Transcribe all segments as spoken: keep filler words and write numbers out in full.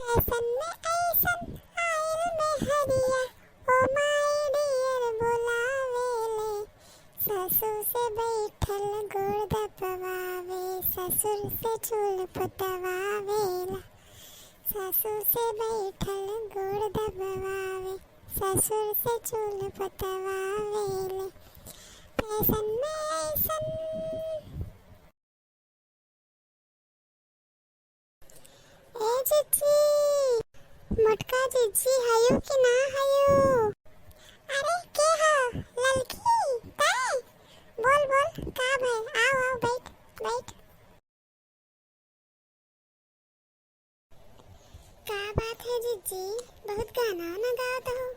फैशन में ऐसन आइल मेहरिया, ओ माय डियर बोलावेले। सासू से बैठल गोड़ दबवावे, ससुर से चूल पोतवावेला। सासू से बैठल गोड़ दबवावे, ससुर से चूल पोतवावेले। फैशन में ऐसन। ए जिज्जी, मोटका जिज्जी हयू कि ना हयू? अरे के ह? ललकी, तैं? बोल बोल, का भय? आओ आओ, बैठ बैठ। का बात है जिज्जी, बहुत गाना ना गावत हो,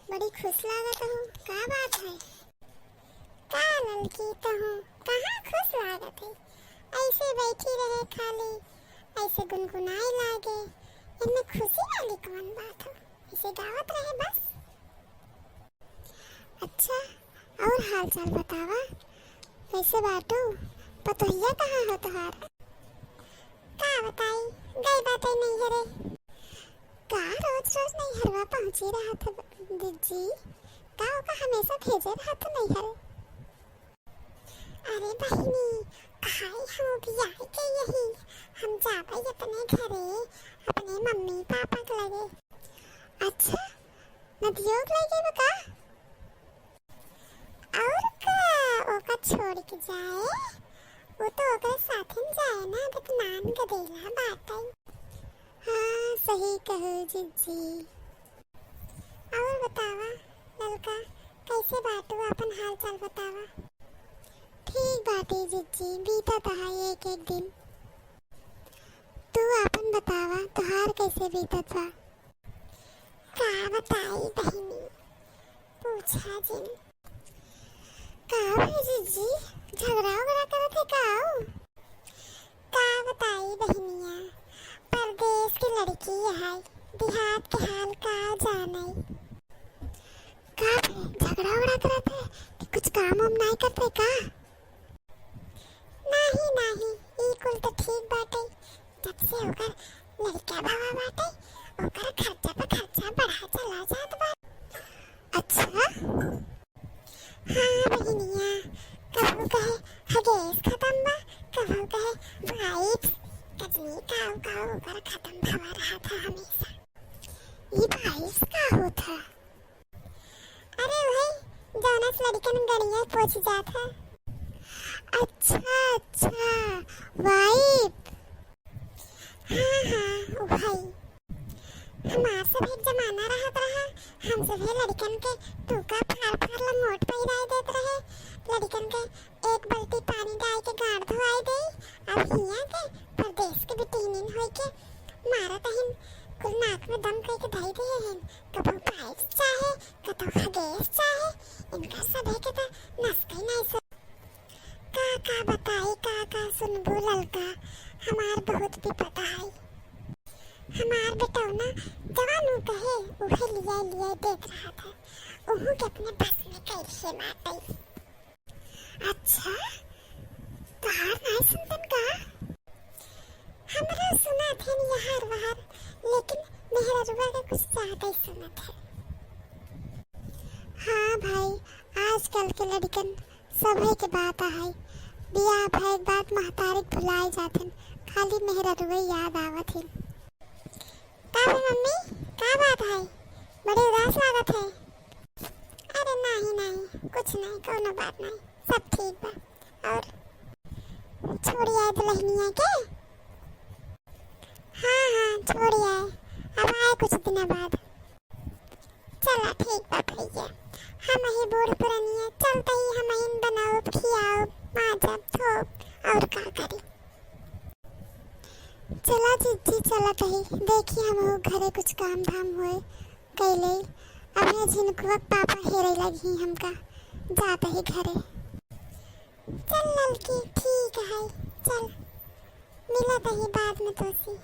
बड़ी खुश लागत हो, का बात है? का ललकी, तहूँ कहाँ खुश लागत है? ऐसे बैठी रहे खाली, ऐसे गुनगुनाए लागे, इनमें खुशी वाली कौन बात हो? ऐसे गावत रहे बस। अच्छा, और हाल चाल बतावा, कैसे बाटू? पतोहिया कहाँ हो तोहार? का बताई, गई बाटे नैहरे। का रोज रोज नैहरवा पहुँची रहत है जिज्जी? का ओका हमेशा भेजे रहत है नैहरे? अरे बहिनी, काहे हम बियाह के यही, हम जाबे अपने घरे, अपने मम्मी पापा के लगे। अच्छा, नदियो के लगे बा का? और का, ओका छोड़ के जाए, वो तो ओकरे साथे जाए ना, अब तो नान गदेला बाटे। हाँ, सही कहो जिज्जी। और बतावा ललका, कैसे बाटू, आपन हाल चाल बतावा। ठीक बाटे जिज्जी, बीतत है एक एक दिन। तू आपन बतावा, तोहार कैसे बीतत बा? का बताई बहिनी, पूछा जिन। का भई जिज्जी, झगड़ा उगड़ा करत है का? का बताई बहिनिया, परदेस के लड़की है, देहात के हाल का जाने। का भई, झगड़ा उगड़ा करत है कि कुछ काम वाम नाई करत है का? नाही, नाही, ई कुल तो ठीक बाटे। जब से ओकर लड़का बाबा बाटे, ओकर खर्चा पे खर्चा बढ़ा चला जात बा। अच्छा? हाँ बहिनिया, कभू कहे हगेस खतम बा, कभू कहे वाइप्स, कजनी काऊ काऊ ओकर खतम भवा रहत है हमेशा। ई वाइप्स का होत है? अरे वही, जौना से लड़कन गड़िया पोछ जात है। अच्छा, अच्छा, वाइप। हाँ, हाँ, वही। हमार सब एक जमाना रहत रहा, हम सभे लड़कन के टूका फार फार लंगोट पहिराए देत रहे, लड़कन के एक बाल्टी पानी डाल के गाड़ धोआई देई। अब हियां के परदेस के बिटिहनिन होई के मारत हइन, कुल नाक में दम कई के धई दिए हइन। कबो पाइल्स चाहे, कतौ हगेस चाहे, इनका सभे के त नस कई नाई सो। का का बताई, का का सुनबू ललका, हमार बहुत विपदा है। हमार बेटौना जवानू कहे, उहे लिया लिया देत रहत है, उहू के अपने बस में कैसे मातई। अच्छा, तोहार नाई सुनतन का? हमरा सुनत हन यहार वहार, लेकिन मेहररुआ के कुछ ज्यादा ही सुनत है। हाँ भाई, आजकल के लड़कन सभे के बात है, बियाह भए के बाद महतारी के भुलाए जात हन, खाली मेहररुआ याद आवत हन। का भई मम्मी, का बात है? बड़ी उदास लागत है। अरे नाही, नाही, कुछ नाही, कौनो बात नाही, सब ठीक बा। और छोड़ी आए दुल्हनिया के? हाँ, हाँ, छोड़ी आए, अब आए कुछ दिन बाद। चला ठीक बा भैया, हम ही बूढ़ पुरनिया, चलते ही हम ही बनाउब, खियाउब, माजब, धोब, और का करी। चला जिज्जी, चलत ही, देखी हमहू घरे कुछ काम धाम होए, कैले। अबे झिनकुआ के पापा हेरे लगी हमका, जात ही घरे। चल ललकी, ठीक है, चल, मिलत ही बाद में तोसी।